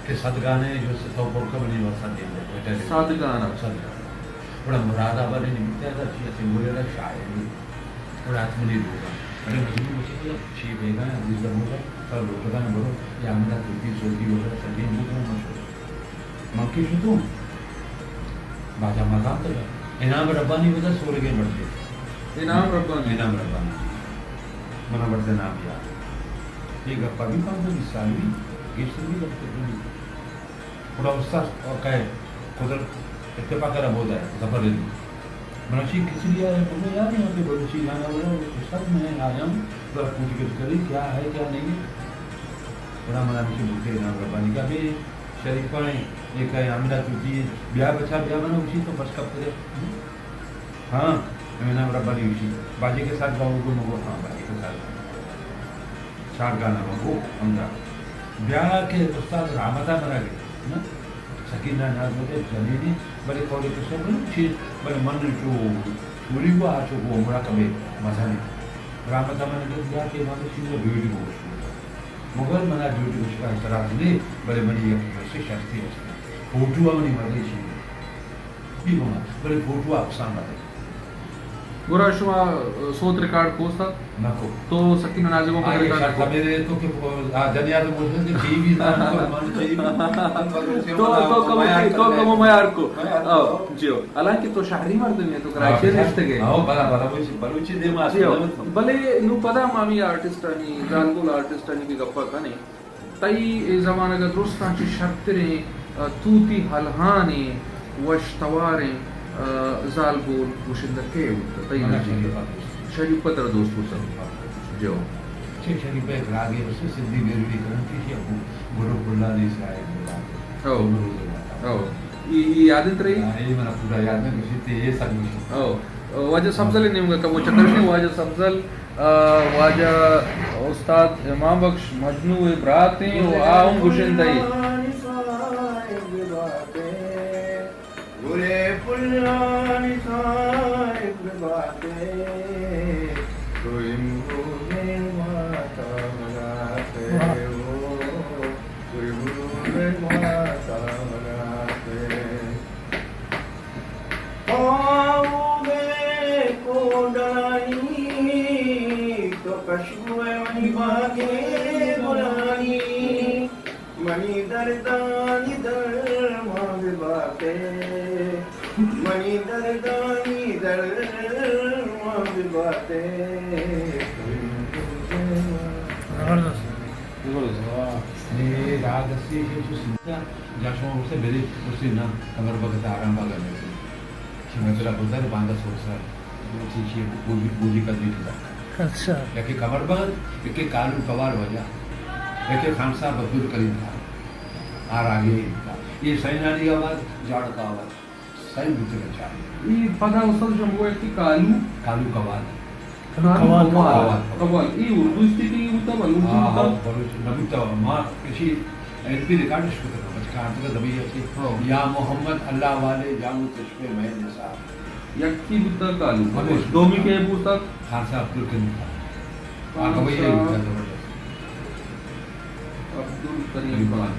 کہ سد گانے جستے تو پر کم نہیں وسا دے دے، کوئٹہ ریڈیو۔ سد گانا؟ سد گانا۔ بڑا مراد آباد نے بیتا تھا، چی اسے بولے رہا شاعری۔ گڑا ات منی لوگ ء۔ اڑے مزنی گوشت کہ چی بیگا ء عزیز دموگ ء، تو لوٹگاں برو، یا ہمدا توتی سوتی وغیرہ سجیں بوتاں مشہور۔ من کہ شتوں، باجا ما زانتگ ء۔ انعام ربانی ودا سورگیں مردے۔ انعام ربانی؟ انعام ربانی۔ منا وڑدے نام یاد۔ یہ گپا بھی پانزدہ بیست سال بھی، گیشتر بھی گپ کرنی۔ گڑا استاد کئے قدرت اتفاق ء را بودا ہے، ظفر علی۔ من اشی کس لیے آیا؟ تو یار یہاں پہ بلوچی گانا ہو رہا ہے، استاد میں آیا ہوں، ذرا پوچھ گچھ کریں کیا ہے کیا نہیں ہے۔ گڑا من ہمیشہ بولتے انعام ربانی کا بھی شریفہ ہیں، ایک ہے آمنہ توتی ہے، بیا بچا بیا منا اسی تو بس کب کرے۔ ہاں، ہمیں نام ربانی اسی۔ باجے کے ساتھ گاؤں کو مگو، ہاں، باجے کے ساتھ گاؤں۔ چار گانا ما گو ہمدا۔ بیا کہ استاد رحمت ء منا گپت، نہ؟ سکینہ ناز بوتے جنینے، بلے کولے کسے بلوچی، بلے من چو چوری گو آ چو گو عمرہ کبے مزہ نہیں۔ رحمت ء منا گپت، بیا کہ ما تو چیز ڈیوٹی گو۔ مگر منا ڈیوٹی گو شکا اعتراض نہیں، بلے منی یک سے شرطی است۔ فوٹو منی مزے چیز۔ بی گما، بلے فوٹو اکساں مدے۔ گڑا شما، ء، سوت ریکارڈ کو سا؟ نہ کو۔ تو سکین نازم کو آئی ریکارڈ شرط کو؟ میرے تو کہ، آ، جنیا تو بولتے کہ ٹی وی نہ کو، من ٹی وی تو، تو کم میار تو کم میار کو۔ میار کو۔ آؤ، جیو۔ حالانکہ تو شہری مردم ہے، تو کراچی ہاں، نشتے گئے۔ ہاں، برابر، بلوچی، بلوچی دے ما جیو۔ بلے نو پدا مامی آرٹسٹانی، زالبول آرٹسٹانی بھی گپا کنے۔ تئی اے زمانگ ء درستاں چہ شرتریں، ء، توتی ہلہانیں، وش تواریں، ء، زالبول گشندہ کئے بوتہ؟ تئی نزیک ء؟ شریف ء ترا دوست بوتہ؟ جو۔ چہ شریف ء یک راگے بس سندھی میلڈی کنن کہ شی ابو گلو کلانی سائے گلاب۔ او۔ او۔ ای، ای یاد انت رہی؟ ہاں، ای منا پورا یاد نہ گوشی تے اے سب گوشی۔ او۔ واجہ سبزل نیمگا کمو چکر نے، واجہ سبزل آ، واجہ استاد امام بخش مجنو ء برات ایں و آ ہم گشندہ ایں۔ گلے پلانی ساہگ بباتے، تو امروز ماتا ملاتے ہو، تو امروز ماتا ملاتے۔ آوگے کوڈانی، تو کشبو ء منی باگے گلانی، منی دردانی درمان بباتے، منی دردانی درمان بباتے۔ زبردست۔ زبردست۔ واہ۔ اے راگ استی کہ تو سنتا، جا شما گوشتے برے، گوشتے نا، کمر بگت آرام باگا لیتے۔ شما ترا بزر باندا سوسا، چی چی بوجی، بوجی کا دیتی دا۔ اچھا۔ یکی کمر بگت، یکی کالو کوال وجہ۔ یکے خان صاحب عبدالکریم خان، آ راگی بیتا۔ اے سئینانی آواز، جاڑک ءِ آواز، سئیں بیتگ ءَ چار۔ اے پدا استاد شما گوئے کہ کالو؟ کالو قوال۔ کالو قوال۔ قوال۔ قوال۔ اے اردو اسٹیٹی بوتا، بلوچی ہاں، بوتا؟ ہاں، بلوچی نہ بوتا۔ ما کسی ایل پی ریکارڈ اش کتگ، بس کارتگ دبئی اچے۔ ہاں۔ یا محمد اللہ والے، جاؤں تجھ پہ میں نثار۔ یکی بوتا کالو۔ بلوچی۔ دومی کے بوتا؟ خان صاحب عبدالکریم خان۔ آ، خان کبھی نہیں صاحب۔ بوتا زبردست۔ عبدالکریم خان۔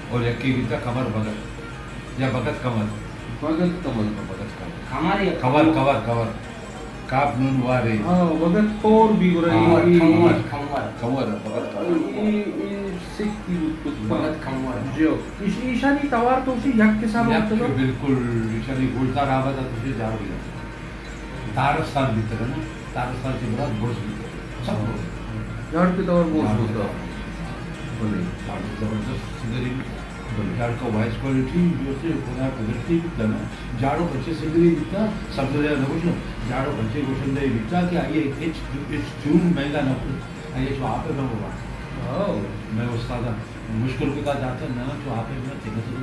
اور یکے بیتا قمر بھگت یا بھگت قمر۔ بھگت قمر۔ بھگت قمر۔ قمر یا کور، کور، کور۔ کاف نون وارے۔ ہاں، بھگت کور بھی گرا۔ ہاں، اے، اے، کمور، کمور۔ کمور، بھگت کمور۔ اے، اے سکھ کی بوت کت۔ بھگت کمور۔ جو۔ ایش-، ایشانی توار تو اسی یک قسم یک ہوتا نا؟ بالکل، ایشانی گوشدار آباد تو اسی جاڑو گیا۔ دارستان بیتگ نا، دارستان چہ مراد برز بیتگ۔ سب برز۔ جاڑک ءِ توار برز جاڑک ءِ بوتا۔ توار۔ بلے۔ جاڑک زبردست سنگرے بیتا۔ بلے۔ جاڑک ءِ وائس کوالٹی جو سے خدا قدرتی بیتا نا۔ جاڑک انچیں سنگرے بیتا، سبزل ءَ نہ گوشاں۔ جاڑک انچیں گوشندہ بیتا کہ آئی ءَ ہچ، ہچ ٹیون مہنگا نہ کت۔ آئی ءَ چو آپ ءَ نہ بوان۔ ہاؤ۔ مئے استاد ءَ مشکل کتا داتا نہ، چو آپ ءَ نہ تنگت۔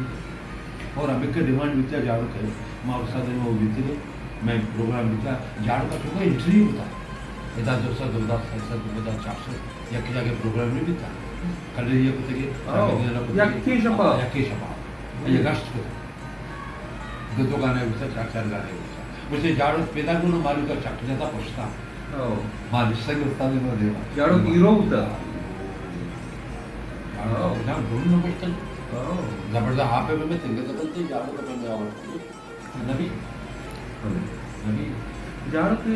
اور ہمے کہ ڈیمانڈ بیتا جاڑک ءِ، ما استاد ءَ ما بیتگ، مئے پروگرام بیتا، جاڑک ءَ چونکہ انٹرویو بیتا۔ ادا دو سد، دو ہزار، سئے سد، دو ہزار چار سد، یک جاگہ پروگرام نہیں بیتا۔ کلری ءَ کتگے، ہاں۔ کلری ءَ کتگے۔ یکے شپا۔ ہاں، یکے شپا۔ یہ گشت کتا۔ دو دو گانے بیتا، چار چار گانے بیتا۔ اسے جاڑک پیدا کو نہ مالو کا چک جاتا پشتا۔ او۔ ما نشتگ استاد ءِ دیما۔ جاڑک ہیرو بوتا۔ جاڑک ہاں۔ جان دھن نہ گوشتگ۔ ہاں۔ زبردست آپ ءَ میں تنگت بنتے جاڑک ءَ میں آورت۔ نبی۔ نبی۔ جاڑک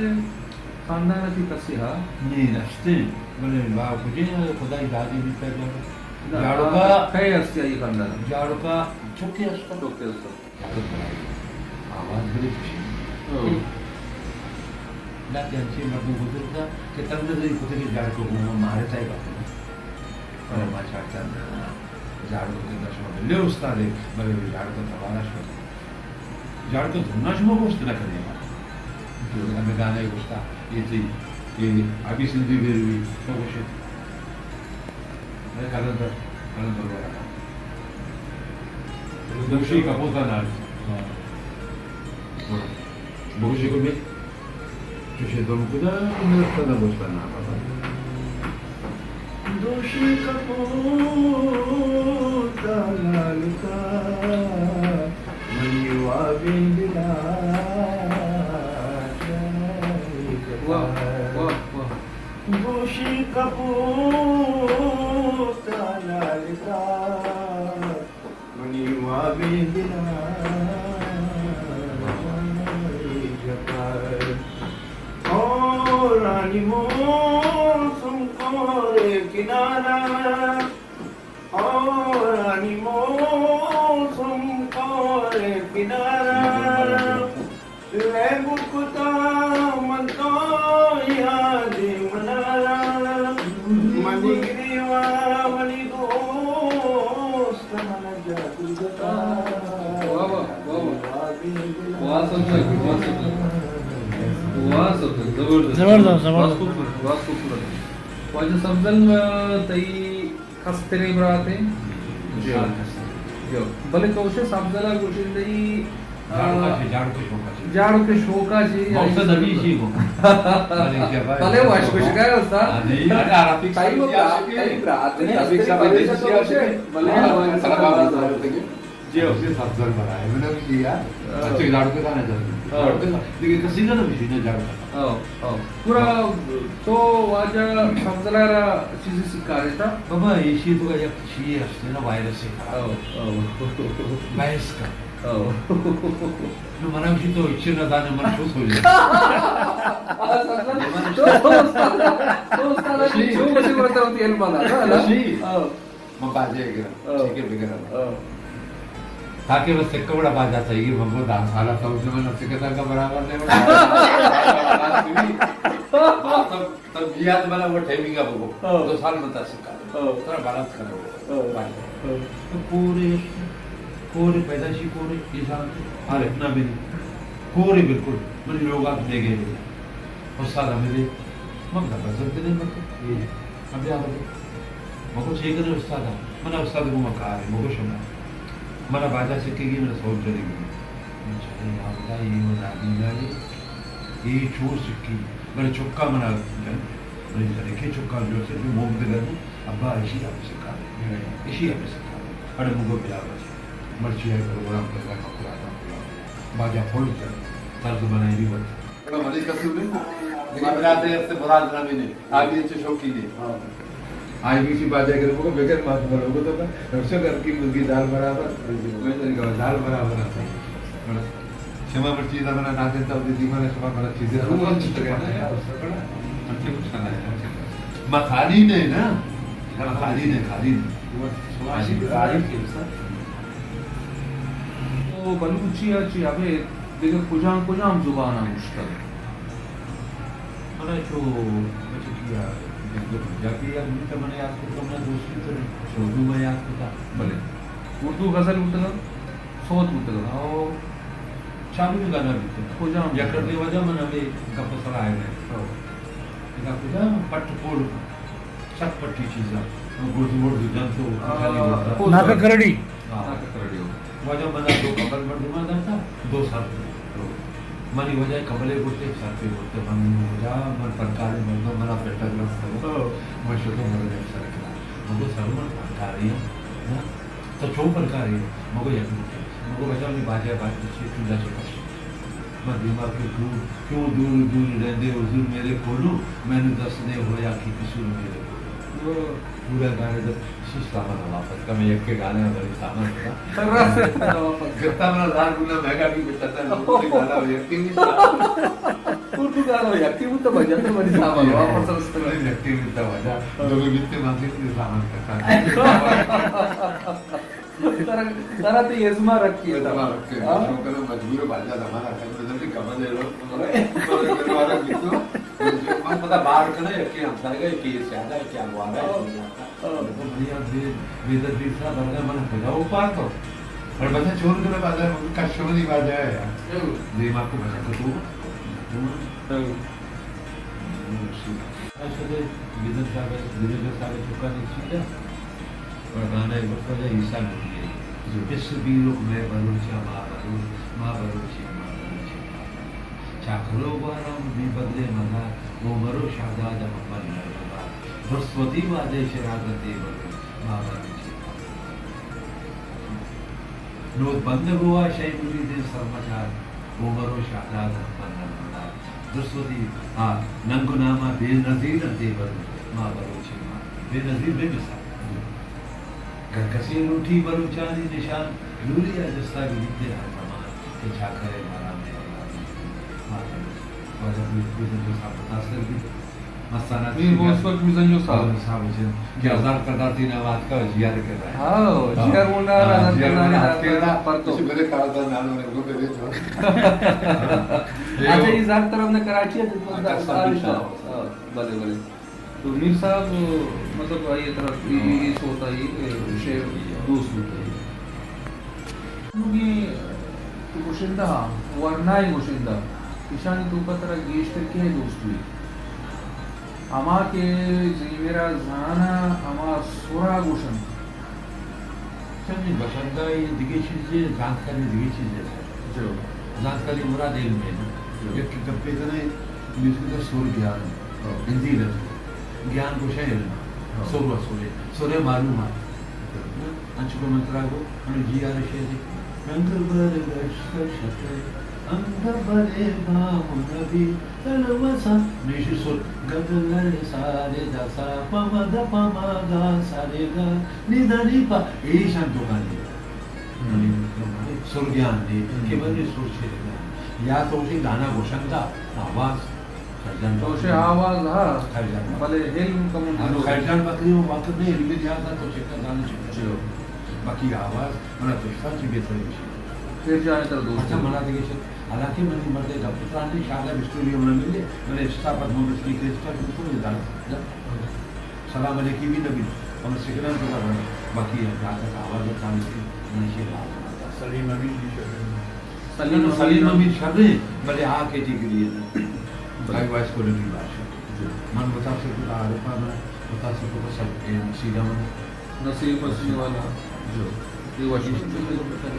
خاندان ءَ چہ کسے ہا؟ نی نشتے۔ بلے وا کجے خدائی دادی بیتا جاڑک۔ نہ، جاڑک ءَ کئے ہستی آئی خاندان؟ جاڑک ءَ چکے ہستا۔ چکے ہستا۔ آواز بلے چوشیں۔ ہاں۔ لہتے انچیں مردم بزرگ ات کہ تنگ نظری کتگی جاڑک ءَ گوں مارتا ءَ گپ کنت۔ بلے ما چارتا نہ، جاڑک ءَ گنداں شما بلے استادے، بلے جاڑک ءَ توارا شما۔ جاڑک ءَ دھنا شما گوشت نہ کنے ما۔ جو ہمیں گانے گوشتا، یہ تھی، یہ ابھی سندھی بیروی، تو گوشت۔ اے قلندر، قلندر والا۔ دوشی کپوتا نال۔ ہاں۔ بگوشی کو بی؟ چوشی دم کدا، میرا پتا بوشتا نا بابا۔ دوشی کپوتا نال کا، منی وابیں دلا۔ واہ، واہ، واہ۔ دوشی کپوتا نال کا، منی وابیں دلا جتا۔ ہورانی موسم کورے کنارا، ہورانی موسم کورے کنارا۔ لیب کتا من تو یاد منارا، منی گریوا، منی دوست، من جادو جتا۔ واہ، واہ، واہ، واہ۔ واہ سبزل، واہ سبزل۔ واہ سبزل، زبردست۔ زبردست، زبردست۔ بہت خوبصورت، بہت خوبصورت۔ واجہ سبزل، تئی کستریں برات ایں؟ جو۔ جو۔ بلے تو گوشے سبزل ءَ گوشندئی، جاڑو کا آ، چے، جاڑو کے شوقا چے۔ جاڑو کے شوقا چے، مقصد ہمیشی کو۔ بلے وش گوشگا ہے استاد۔ ہاں جی، ارے، آرا فکس تئی وہ برات، تئی برات ایں، تئی فکس برات ایں، تو گوشے، بلے ہاں، وش گوشگا ہے۔ جی، اسے سبزل بنائے، میں نے بھی کیا۔ ہاں۔ بچے جاڑو کے کھانا چاہتے ہیں۔ ہاں۔ جاڑو کے کھانا، لیکن کسی کا تو مشین ہے جاڑو کا۔ ہاں، ہاں۔ پورا تو واجہ سبزل ءَ را چیزے سکارے تا؟ بابا، ایشی تو کا یک چیئے ہستے نا، وائرس سے خراب۔ او، او۔ بحث کا۔ او۔ نو منا اسی تو اچھے نہ دانے من شوت ہو جائے۔ تو، تو استاد، تو استاد جی۔ شو مجھے بتاؤ تھی علم آنا، نا؟ جی۔ او۔ من باجے گرم، او۔ ٹھیک ہے، بگرم۔ او۔ تاکہ بس سکہ بڑا باجا تھا، یہ من کو دہ سال تھا، اس میں من سکہ تھا کا برابر نہیں بڑا۔ تب، تب یاد بنا وہ ٹائمنگ اب وہ۔ او۔ دو سال من تھا سکہ۔ او۔ ترا بالانس کرنا وہ۔ او۔ باجا۔ او۔ تو کورے، کورے پیدائشی کورے، یہ جانتے؟ اور اتنا بھی نہیں۔ کورے بالکل، من لوگ آپ دے گئے۔ استاد ہمیں دے۔ من بزرگ دے مطلب۔ یہ۔ اب یاد آ گیا۔ مگو چے کنے استاد؟ منا استاد گوما کار ہے، مگو شما۔ منا باجا سکے گی، منا سوچ جنے گی۔ من چلے یا خدا، یہ من نابینا ہے، یہ چور سکی۔ من چکا منا جن، من جنے کے چکا جو سے جو موم دے گا، ابا ایشی آپ سکا دے، ایشی آپ سکا دے۔ اڑے مگو بیا بس۔ مرچی ہے پروگرام پر رکھا پورا، پورا۔ باجا فل کر، طرز بنائی دی بس۔ بڑا بڑی قصور ہے۔ لیکن برادری است، برادر ہمیں نہیں۔ آگے اچھے شوقی نہیں۔ ہاں۔ آئی بی سی باجا کرے، وہ بغیر مات بولو، وہ تو روشن کر کی مرغی دال برابر۔ میں تو نہیں کہا، دال برابر آتا ہے۔ بڑا شما بڑا چیز بنا نہ دیتا، وہ دیدی مانا شما بڑا چیز ہے۔ وہ اچھی تو ہے نا یار، اس سے بڑا۔ اچھے کچھ کرنا ہے، اچھے کرنا ہے۔ ما خالی نہیں نا۔ ما خالی نہیں، خالی نہیں۔ وہ شما اچھی بڑا ہے۔ تو بلوچی ءَ چہ ابید دگہ کجام کجام زباناں گوشتگ؟ من ءَ چو بچکی ءَ دگہ پنجابی ءَ بوت، من ءَ یات کتگ، من ءَ دوست بیتگ، اردو من یات کتگ۔ بلے۔ اردو غزل بوتگ، سوت بوتگ۔ او چالو گانا بیتگ۔ کجام؟ یک رندے واجہ من ہمے گپ ءِ سرا آئے۔ ہو۔ ادا کجام پٹ پول؟ سک پٹی چیزاں، گرز مرز جنت و آ، خالی گرز۔ ناکہ کرڑی۔ ہاں۔ ناکہ کرڑی ہو۔ واجہ منا دو کمبل مردماں داتا، دو سر۔ منی واجہ کمبلے گوشتے، سر پہ گوشتے، من واجہ، من پنکارے مردم، منا پٹا گرفت کرو۔ ہاں۔ من شتو مردم سر کرا۔ من تو سر من پنکاری ہوں۔ ہاں۔ تو چون پنکاری ہوں؟ من کو یک مٹھی۔ من کو واجہ منی باجہ باجہ چی ٹولا چی پش۔ من دیما کہ کیوں، کیوں دور دور رہندے حضور میرے کولو، مینوں دست دے ہویا کی قصور میرے کولو۔ پورا گانے تو شش سامان واپس، کم یک کے گانے بڑی سامان تھا۔ واپس۔ گتا منا زار گنا مہنگا بھی بیچتا تھا، لوگوں نے گانا یقین نہیں تھا۔ اردو گانا یقین تو بجا تو بڑی سامان واپس رستے۔ یقین نہیں تھا بجا، جو بھی بیتے مانتے تھے سامان کرتا۔ ترا، ترا تو ازما رکھی ہے۔ ازما رکھی ہے۔ ہاں؟ شوق ہے، مجبور ہے، باجا زمانہ ہے، بدل کے کمل ہے لو۔ من پتا باہر کنا ہے کہ ہم سارے کہ یہ سیادہ ہے، کیا گوارا ہے، ہاں۔ کیا گوارا ہے۔ ہاں۔ تو بڑی آپ بے، بے دردی سا بندہ من پتا اوپار تو۔ پر بندہ چور کنا باجا، کشمنی باجا ہے۔ ہاں۔ دیما کو بچا تو۔ ہاں۔ اشتے گزن صاحب، گزن صاحب چکا نے چیزا۔ پردانہ ءِ گوشت واجہ عیسیٰ نوری ءِ۔ جی۔ بس بیرک مئے بلوچ ءَ ما بلوچ، ما بلوچ ایں، ما بلوچ ایں، ما بلوچ ایں۔ چاکر ءُ گوارا منی بدلے مدار، عمر ءُ شہداد ءَ من نرمدار۔ درست وتی وعدہ ءِ چراگ ءَ دے بلوچ، ما بلوچ ایں، ما بلوچ ایں۔ نود بندگ ءُ آ شے مریدیں سرمچار، عمر ءُ شہداد ءَ من نرمدار۔ درست وتی آ ننگ ءُ نام ءَ بے نظیر انت اے بلوچ، ما بلوچ ایں ما۔ بے نظیر، بے مثال۔ گر کسے لوٹی بلوچانی نشان، نوری ءَ جستا گریتے ہر زمان، کہ چاکر ءِ مارا مئے اولاد ما بلوچ۔ واجہ بزنجو صاحب متاثر بیت۔ مستانہ میر بوسوک بزنجو صاحب۔ صاحب جن کہ ہزار کردار تین آباد کا جیار کر رہا ہے۔ ہاں، ہاں۔ جیار مونڈا ہاں، ہزار جیار کردار مونڈا ہزار کردار پر تو۔ اسی بلے کردار نام نے وہ پہ بیچ۔ اچھا، یہ زیادہ تر ہم نے کراچی ہے، تو اچھا، سر، ہاں، بلے، بلے۔ تو میر صاحب، مطلب، آئی طرف ای، ای، ای سوتا ای، اے، شعر دوست بوتا ای۔ نوگیں تو گشندہ ہا، ورنائیں گشندہ، ایشانی توکا ترا گیشتر کئے دوست بی؟ ہما کہ زیمرا زانا، ہما سرا گشنت۔ چندی گشندہ ای دگہ چیزے، زانتکاری دگہ چیزے۔ جو۔ زانتکاری مراد علم ہے نا۔ جو۔ یک گپے کنے، میوزک کا سر گیان۔ ہاں۔ ہندی لفظ۔ گیان گوشے علم۔ ہاں۔ سر و سرے۔ سرے معلومات۔ انچو کہ من ترا گو، انو جی آر شعر دے۔ رنگ بر گشت شتے، انگ برے بام نبی، تلوسا، میشی سر، گگ گرے سارے دسا، پمد پمگا سارے گا، نی دنی پا، ایشان تو گانی۔ ہم۔ سر گیان دے، ہم۔ کہ بندے سر چے گیان۔ یا تو اسے گانا گوشنگا، آواز۔ خیرجان تو شے بکری۔ آواز ہا، خیرجان بکری۔ بلے علم کمن ہاں، نہیں۔ خیرجان بکری وہ وقت نے علمی لحاظ تو چکر دانے چکر۔ چلو۔ باقی آواز، منا تو شفا چی بہتر ہے۔ خیرجان تر دوست اچھا، ہے۔ منا دیگه شد۔ حالانکہ منی مرد گپ تران نے شادا اسٹوڈیو منا ملے، منا اسٹاف ات محمد شفیق اسٹاف کو یہ دانا۔ سلام علیکی بھی نبی، ہم سکران تو کا باقی ہے، جہاں تک آواز اور کام کی، منی شیر آواز۔ سلیم امین بھی شعر ہے۔ سلیم، سلیم امین شر ہے، بلے آ کیٹیگری ہے نا۔ بلے۔ بھائی وائس کوالٹی بات ہے۔ جی۔ من متاثر کتا عارف آباد، متاثر کتا سب اے نصیر احمد۔ نصیر پسنی والا۔ جو۔ اے وش۔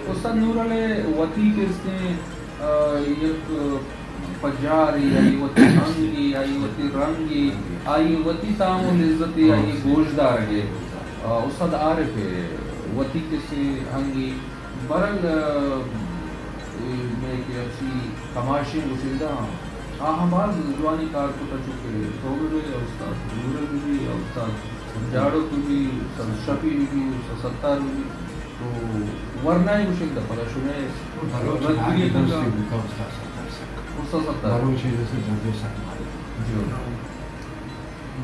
استاد نور علی وتی کسیں، آ، یک پجارے، آئی وتی ہنگے، آئی وتی رنگے، آئی وتی تام و لذتے، آئی گوشدارگے۔ آ، استاد عارف وتی کسیں ہنگے، برگ، آ، اے مئے کہ ہرچی کماشیں گشندہ آں، آہاں باز جوانیں کار کتہ، چو کہ تو بہ بئے، یا استاد نورل بہ بی، یا استاد جاڑو بہ بی، استاد شفیع بہ بی، استاد ستار بہ بی، تو ورنائیں گشندہ پدا شمئے بلوچ راگی دوستی بوتا استاد ستار سک۔ استاد ستار۔ بلوچ دوستی زردے سک مارے۔ جو۔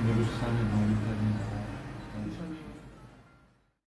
درستانی نومیت